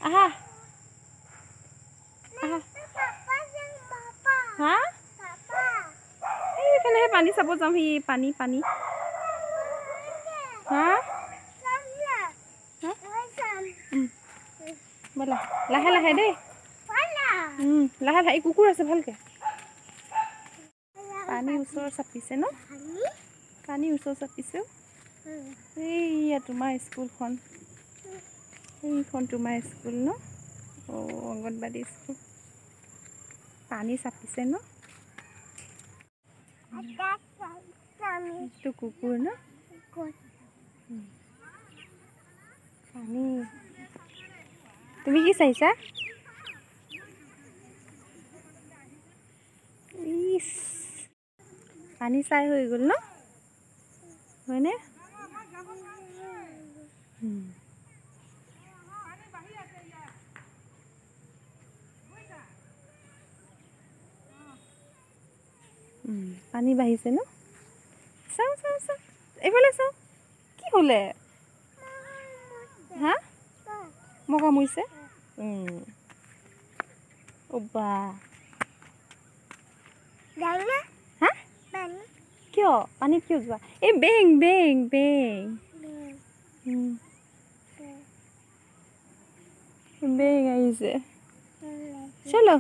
আহা আহা। হা, এইফালেহে পানী চাব যাম। সি পানী পানী। হা, ব'লা লাহে লাহে দেই। লাহে লাহে, এই কুকুৰ আছে, ভালকে। পানী ওচৰ চাপিছে ন? পানী ওচৰ চাপিছে। এইয়া তোমাৰ স্কুলখন, এইখন তোমাৰ স্কুল ন? অ' অংগনবাদী স্কুল। পানী চাপিছে ন? এইটো কুকুৰ ন? পানী। তুমি কি চাইছা? ইচ, পানী চাই হৈ গ'ল ন? হয়নে? পানী বাঢ়িছে ন? চাওঁ চাওঁ চাওঁ, এইফালে চাওঁ। কি হ'লে? হা, মই কামুৰিছে। অ' বা। হা, কিয় পানীত কিয় যোৱা? এই বেং বেং বেং বেং আহিছে। চলো।